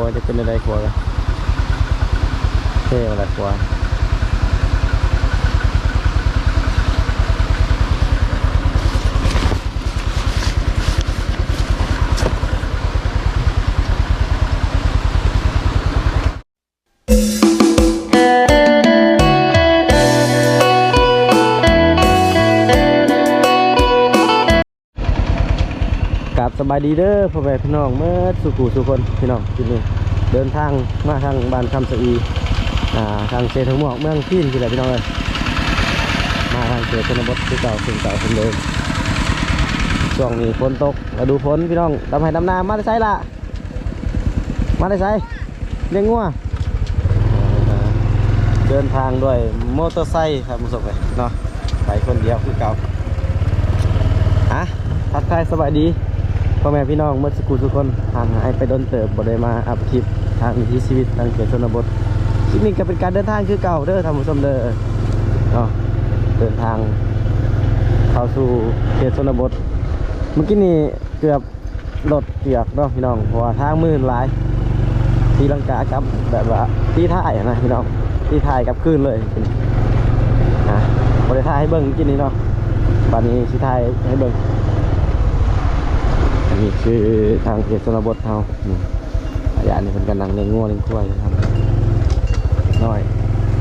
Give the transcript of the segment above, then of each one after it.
ວ່າຈະເປັນແນວໃດຂົວກະເທມາແລ້ວຂົວ. ກາບສະບາຍດີເດີພໍ່ແມ່ພີ່ນ້ອງເໝິດສູ່ຜູ້ສູ່ຄົນພີ່ນ້ອງ. ທີ່ນີ້ເດີນທາງມາທາງບ້ານຄຳສະອີ ອ່າ ທາງເຊທະມ່ວງເມືອງພີນນີ້ແຫຼະພີ່ນ້ອງເອີຍ. ມາທາງເຂດຊົນນະບົດຄືເກົ່າ ເຊັ່ນເກົ່າເຊັ່ນເດີມ. ຊ່ວງນີ້ຝົນຕົກ ລະດູຝົນພີ່ນ້ອງ ດຳໄຮ່ດຳນາ. ມາແຕ່ໃສລະ? ມາແຕ່ໃສ? ລ້ຽງງົວ. ເດີນທາງດ້ວຍມໍເຕີໄຊ ທ່ານຜູ້ຊົມເອີຍເນາະ ໄປຄົນດຽວຄືເກົ່າ. ອ່ະ ທັກທາຍສະບາຍດີພໍ່ແມ່ພີ່ນ້ອງເໝິດສູ່ຜູ້ສູ່ຄົນ. ຫ່າງຫາຍໄປດົນເຕີບ ບໍ່ໄດ້ມາອັບຄລິບທາງວິຖີຊີວິດທາງເຂດຊົນນະບົດ. ຄລິບນີ້ກະເປັນການເດີນທາງຄືເກົ່າເດີທ່ານຜູ້ຊົມເດີເນາະ. ເດີນທາງເຂົ້າສູ່ເຂດຊົນນະບົດ. ມື້ກີ້ນີ້ເກືອບ ລົດເກືອກເນາະພີ່ນ້ອງ ເພາະວ່າທາງມື່ນຫຼາຍ. ຕີລັງກາກັບແບບວ່າຕີທ້າຍຫັ້ນນະພີ່ນ້ອງ ຕີທ້າຍກັບຄືນເລີຍ. ອ່າ ບໍ່ໄດ້ຖ່າຍໃຫ້ເບິ່ງກິນນີ້ເນາະ ບາດນີ້ຊິຖ່າຍໃຫ້ເບິ່ງ. ອັນນີ້ຄືທາງເຂດຊົນນະບົດເຮົາ. ອືມ ອາຍານີ້ເພິ່ນກຳລັງລ້ຽງງົວລ້ຽງຄວາຍຢູ່ຫັ້ນ ນ້ອຍ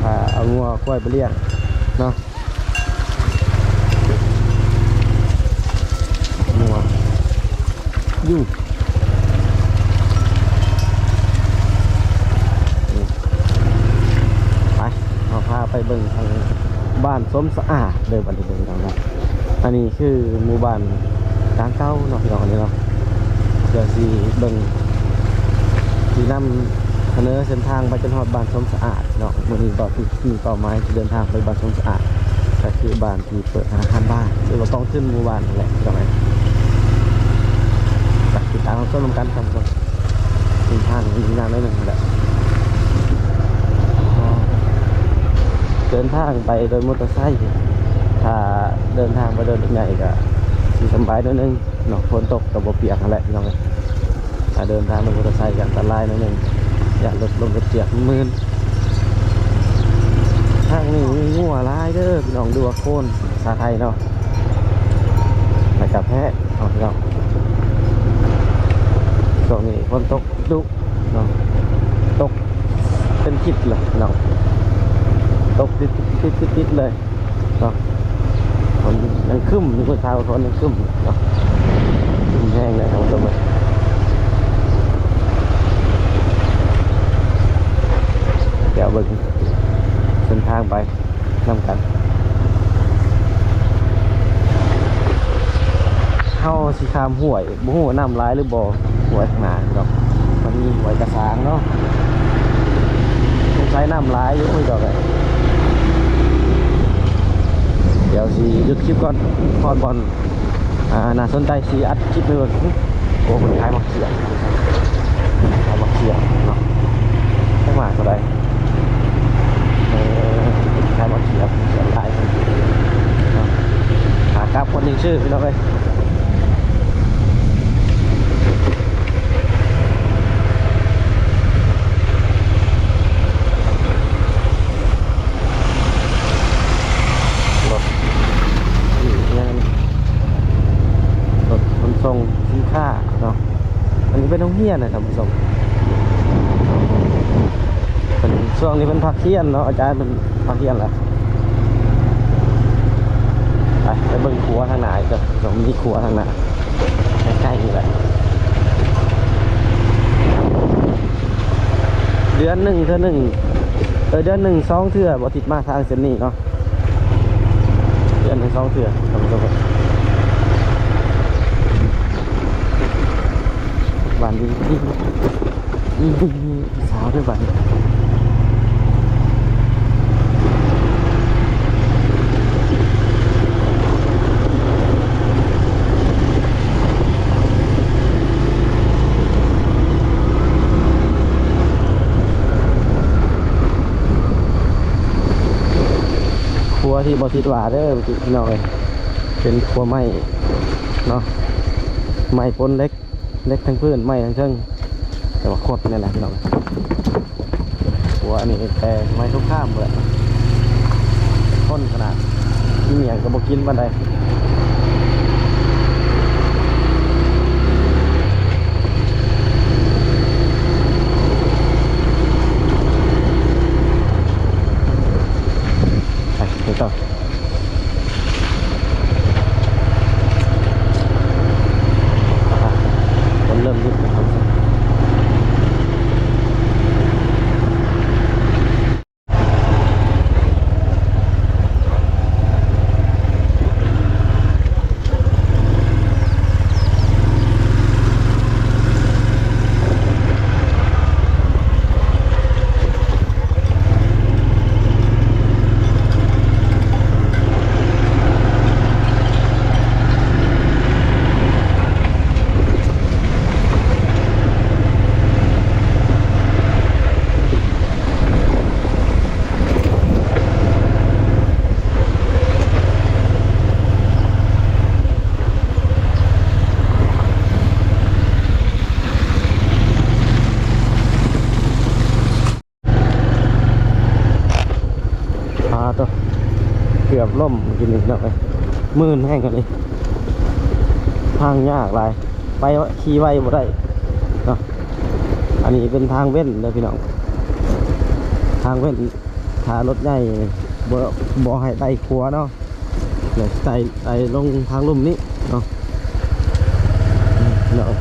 ພາເອົາງົວຄວາຍໄປລ້ຽງເນາະ. ງົວຢູ່ ໄປ ເຮົາພາໄປເບິ່ງທາງບ້ານສົມສະອາດເດີ ບັດນີ້ເບິ່ງທາງນັ້ນ. ອັນນີ້ຄືໝູ່ບ້ານກາງເກົ່າເນາະ ພີ່ນ້ອງ ອັນນີ້ເນາະ. ດຽວຊິເບິ່ງ ຊິນຳສະເໜີເສັ້ນທາງໄປຈົນຮອດບ້ານສົມສະອາດເນາະ. ມື້ນີ້ກໍຄືມີເປົ້າໝາຍຊິເດີນທາງໄປບ້ານສົມສະອາດ ກໍຄືບ້ານທີ່ເປີດທະນາຄານບ້ານ ຫຼືວ່າກອງທຶນໝູ່ບ້ານນັ້ນແຫຼະ ພີ່ນ້ອງເອີຍ. ໄປຕິດຕາມຮັບຊົມນຳກັນທ່ານຜູ້ຊົມ. ເສັ້ນທາງນີ້ຍາວໜ້ອຍໜຶ່ງຫັ້ນແຫຼະ ເດີນທາງໄປໂດຍມໍເຕີໄຊ. ຖ້າເດີນທາງໄປໂດຍລົດໃຫຍ່ກໍຊິສະບາຍໜ້ອຍໜຶ່ງເນາະ ຝົນຕົກກໍບໍ່ປຽກຫັ້ນແຫຼະ ພີ່ນ້ອງເອີຍ. ຖ້າເດີນທາງໂດຍມໍເຕີໄຊກໍອັນຕະລາຍໜ້ອຍໜຶ່ງ ຢ້ານລົດລົ້ມລົດຈຽກມັນມື່ນ. ທາງນີ້ມີງົວຫຼາຍເດີພີ່ນ້ອງ ຫຼືວ່າໂຄນພາສາໄທເນາະ ແລ້ວກໍແພະເນາະ ພີ່ນ້ອງ. ຊ່ວງນີ້ຝົນຕົກດຸເນາະ ຕົກເປັນທິດເລີຍເນາະ ຕົກຕິດໆໆໆເລີຍ. ເນາະ ມັນຍັງຄຶ້ມຢູ່ ມື້ເຊົ້າກໍຍັງຄຶ້ມເນາະ ຄຶ້ມແຮງເລີຍ ທ່ານຜູ້ຊົມເອີຍ. ດຽວເບິ່ງເສັ້ນທາງໄປນຳກັນ ເຮົາຊິຂ້າມຫ້ວຍ ບໍ່ຮູ້ວ່ານ້ຳຫຼາຍຫຼືບໍ່ ຫ້ວຍຂ້າງໜ້ານີ້ດອກ ມັນມີຫ້ວຍກະສາງເນາະ ສົງໄສນ້ຳຫຼາຍຢູ່ ໂອ້ຍ ດອກເອີຍ. ດຽວຊິຢຸດຄລິບກ່ອນ ຮອດບ່ອນ ອ່າ ໜ້າສົນໃຈ ຊິອັດຄລິບໃຫ້ເບິ່ງ. ໂອ້ ເພິ່ນຂາຍໝາກຂຽມ ຂາຍໝາກຂຽມເນາະ ຈັກໝາກເທົ່າໃດ. ເອີ ຂາຍໝາກຂຽມ ຂຽມຫຼາຍເນາະ ຂາກັບຄົນຍັງຊື້ ພີ່ນ້ອງເອີຍ. ລົດ ນີ້ ງານ ລົດຂົນສົ່ງສິນຄ້າເນາະ. ອັນນີ້ເປັນໂຮງຮຽນນະທ່ານຜູ້ຊົມ ເພິ່ນ ຊ່ວງນີ້ເພິ່ນພັກຮຽນເນາະ ອາຈານເພິ່ນພັກຮຽນແລ້ວ. ໄປ ໄປເບິ່ງຂົວທາງໜ້າອີກເດີ ມີຂົວທາງໜ້າ ໃກ້ໆນີ້ແຫຼະ. ເດືອນໜຶ່ງເທື່ອໜຶ່ງ ເອີ ເດືອນໜຶ່ງສອງເທື່ອ ບໍ່ ອາທິດມາທາງເສັ້ນນີ້ເນາະ ເດືອນໜຶ່ງສອງເທື່ອ ທ່ານຜູ້ຊົມ. ບ້ານຢູ່ທີ່ ມີ ມີ ມີຜູ້ສາວດ້ວຍບັດນີ້. ຄົວທີ່ບໍ່ ອາທິດວ່າເດີ ພີ່ນ້ອງເອີຍ ເປັນຄົວໄມ້ເນາະ ໄມ້ປົນເຫຼັກ ເຫຼັກທັງພື້ນ ໄມ້ທັງເທິງ ແຕ່ວ່າຄົດນີ້ແຫຼະພີ່ນ້ອງ. ຂົວອັນນີ້ແຕ່ສະໄໝສົງຄາມພຸ້ນແຫຼະ ຄົນຂະໜາດ ກິນຫຍັງກໍບໍ່ກິນປານໃດ. ໄປ ໄປຕໍ່. ອ່າ ຄົນເລີ່ມຢຸດແລ້ວ. ອ່າ ໂຕ ເກືອບລົ້ມກິນນີ້ເນາະ ມື່ນແຮງອີ່ຫຼີ. ທາງຍາກຫຼາຍ ໄປ ຂີ່ໄວບໍ່ໄດ້ເນາະ. ອັນນີ້ເປັນທາງເວັ້ນເດີພີ່ນ້ອງ ທາງເວັ້ນ ຖ້າລົດໃຫຍ່ບໍ່ ບໍ່ໃຫ້ໄຕ່ຂົວເນາະ ແລ້ວໄຕ່ ໄຕ່ລົງທາງລຸ່ມນີ້ເນາະ. ເນາະ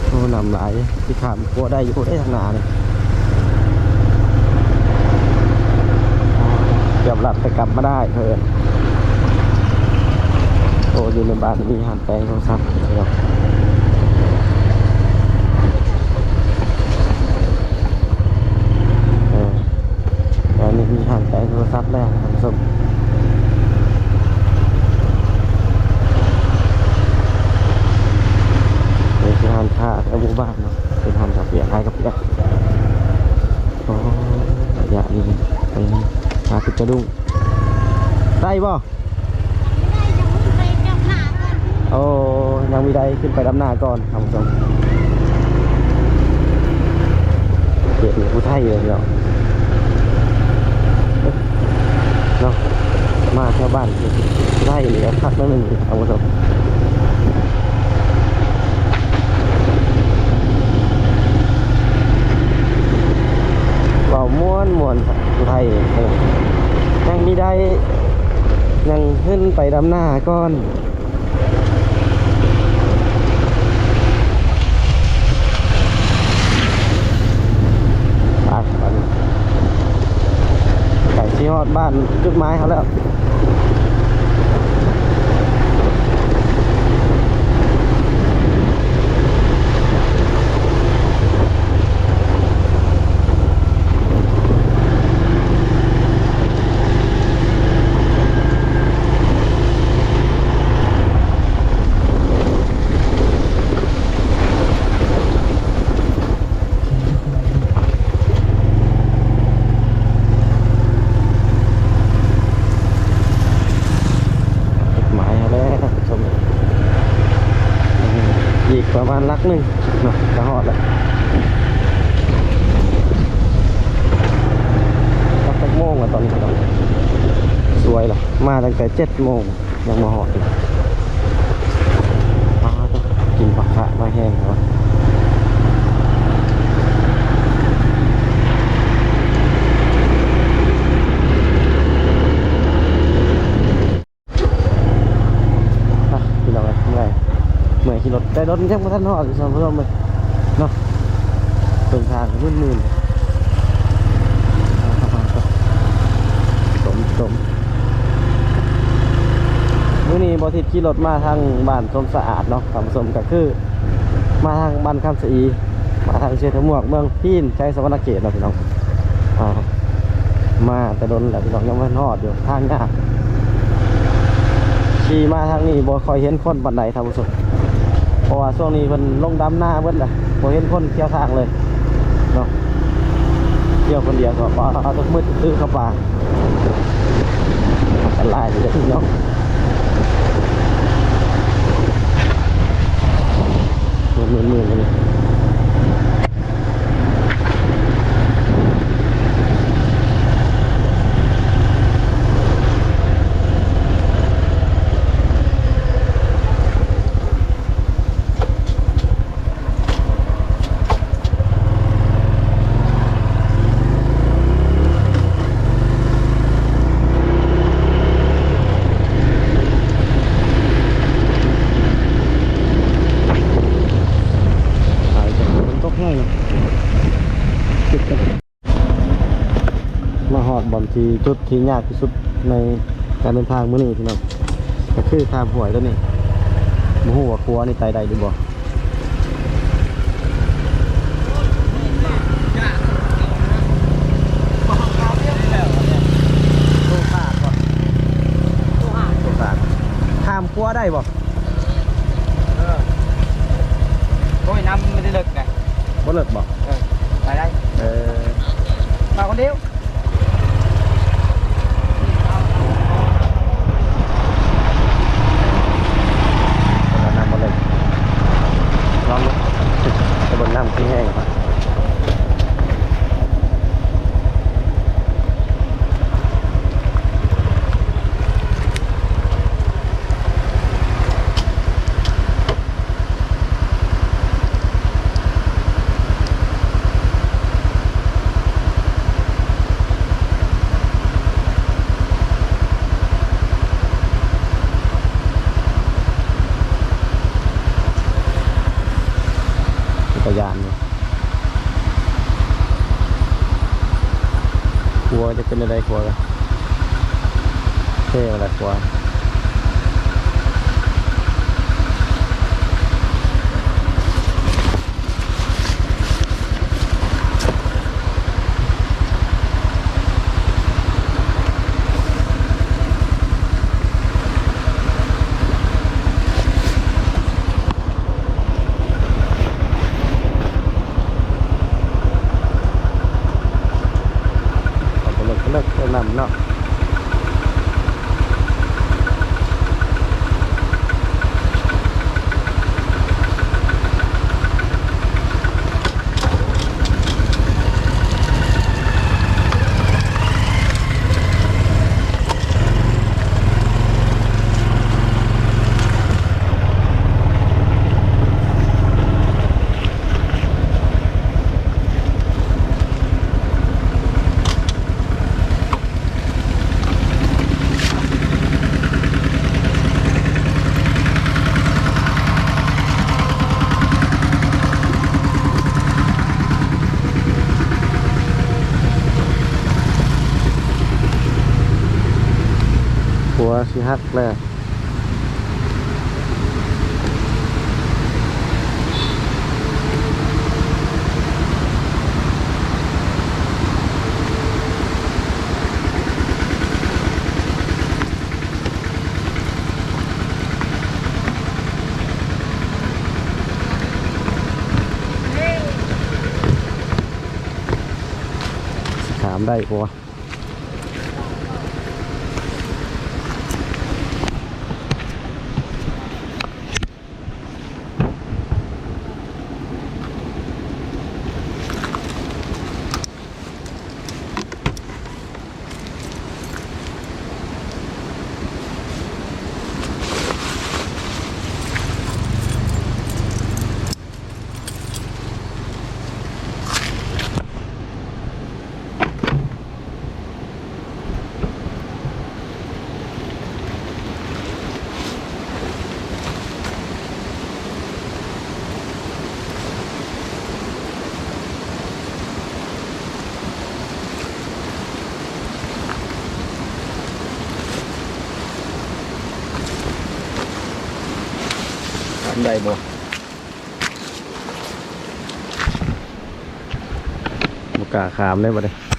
ໂອ້ ນ້ຳຫຼາຍ ຊິຂ້າມຂົວໄດ້ຢູ່ໄດ໋ທາງໜ້ານີ້ ເກືອບລັດ ແຕ່ກັບມາໄດ້ເພິ່ນ. ໂອ້ ຢູ່ໃນບ້ານມີຮ້ານແປງໂທລະສັບເນາະ. ເອີ ແຖວນີ້ມີຮ້ານຂາຍໂທລະສັບແລ້ວທ່ານຜູ້ຊົມ. ນີ້ຄືຮ້ານຄ້າແຖວໝູ່ບ້ານເນາະ ເປັນຮ້ານກາເຟ ຂາຍກາເຟ. ໂອ້ ໄລຍະນີ້ໄປຫາຕິດກະດຸ້ງ ໄດ້ບໍ່? ໂອ້ ຍັງມີໄດ້ຂຶ້ນໄປດຳນາກ່ອນທ່ານຜູ້ຊົມ. ເຂດນີ້ຜູ້ໄທເລີຍເນາະ ເນາະ ມາແຖວບ້ານຜູ້ໄທນີ້ກໍຄັກໜ້ອຍໜຶ່ງທ່ານຜູ້ຊົມ. ເວົ້າມ່ວນໆ ຜູ້ໄທ ເອີ ຍັງມີໄດ້ ຍັງຂຶ້ນໄປດຳນາກ່ອນ. ໄປ ໄປ ໃກ້ຊິຮອດບ້ານຈຸດໝາຍເຮົາແລ້ວ. ຈຸດໝາຍເຮົາແລ້ວທ່ານຜູ້ຊົມ ອີກປະມານຫຼັກໜຶ່ງເນາະ ກະຮອດແລ້ວ. ຈັກໂມງລະຕອນນີ້ເນາະ ສວຍລະ ມາຕັ້ງແຕ່ເຈັດໂມງ ຍັງບໍ່ຮອດຢູ່. ອ້າວ ກິນຜັກຄະມາແຮງແທ້ວະ. ອ່ະ ພີ່ນ້ອງເອີຍ ເມື່ອຍ ເມື່ອຍຂີ່ລົດ ແຕ່ລົດຍັງບໍ່ທັນຮອດຢູ່ ທ່ານຜູ້ຊົມເອີຍ ເນາະ. ເດີນທາງມື່ນໆ ສົມ ສົມ ມື້ນີ້ບໍ່ທິດຂີ່ລົດມາທາງບ້ານສົມສະອາດເນາະ ທ່ານຜູ້ຊົມ ກໍຄືມາທາງບ້ານຄຳສະອີ ມາທາງເຊຕະໝວກ ເມືອງພີນ ໄຊສະຫວັນນະເຂດເນາະ ພີ່ນ້ອງ. ອ່າ ມາແຕ່ດົນແລ້ວ ພີ່ນ້ອງ ຍັງບໍ່ທັນຮອດຢູ່ ທາງຍາກ. ຂີ່ມາທາງນີ້ບໍ່ຄ່ອຍເຫັນຄົນປານໃດ ທ່ານຜູ້ຊົມ ເພາະວ່າຊ່ວງນີ້ເພິ່ນລົງດຳນາເບິດແລ້ວ ບໍ່ເຫັນຄົນກ່ຽວທາງເລີຍເນາະ. ກ່ຽວຄົນດຽວກໍ ປາດ ມືດຕຶບເຂົ້າປ່າ ອັນຕະລາຍຢູ່ເດີພີ່ນ້ອງ. ມືນໆ ອັນນີ້ ບ່ອນທີ່ ຈຸດທີ່ຍາກທີ່ສຸດໃນການເດີນທາງມື້ນີ້ພີ່ນ້ອງ ກໍຄືຂ້າມຫ້ວຍຕົວນີ້. ບໍ່ຮູ້ວ່າຂົວນີ້ໄຕ່ໄດ້ຫຼືບໍ່. ໂຕຂາດບໍ່? ໂຕຂາດ ໂຕຂາດ. ຂ້າມຂົວໄດ້ບໍ່? ເອີ ໂອ້ຍ ນ້ຳມັນບໍ່ໄດ້ເລິກນະ. ບໍ່ເລິກບໍ່? ເອີ ໄປໄດ້. ເອີ ມາຄົນດຽວ. ແຕ່ວ່ານ້ຳບໍ່ເລິກ ລອງເບິ່ງ ແຕ່ວ່ານ້ຳຄືແຮງ. ຈັກກະຍານນີ້ ຂົວຈະເປັນແນວໃດ ຂົວ ເທ່ບໍ່ລະຂົວ. ເລິກ ເລິກ ເລິກນຳເນາະ. ຂົວຊິຫັກແລ້ວ. ຂ້າມໄດ້ບໍ່ວະ? ໄດ້ບໍ່? ບໍ່ກ້າຂ້າມເລີຍບັດນີ້.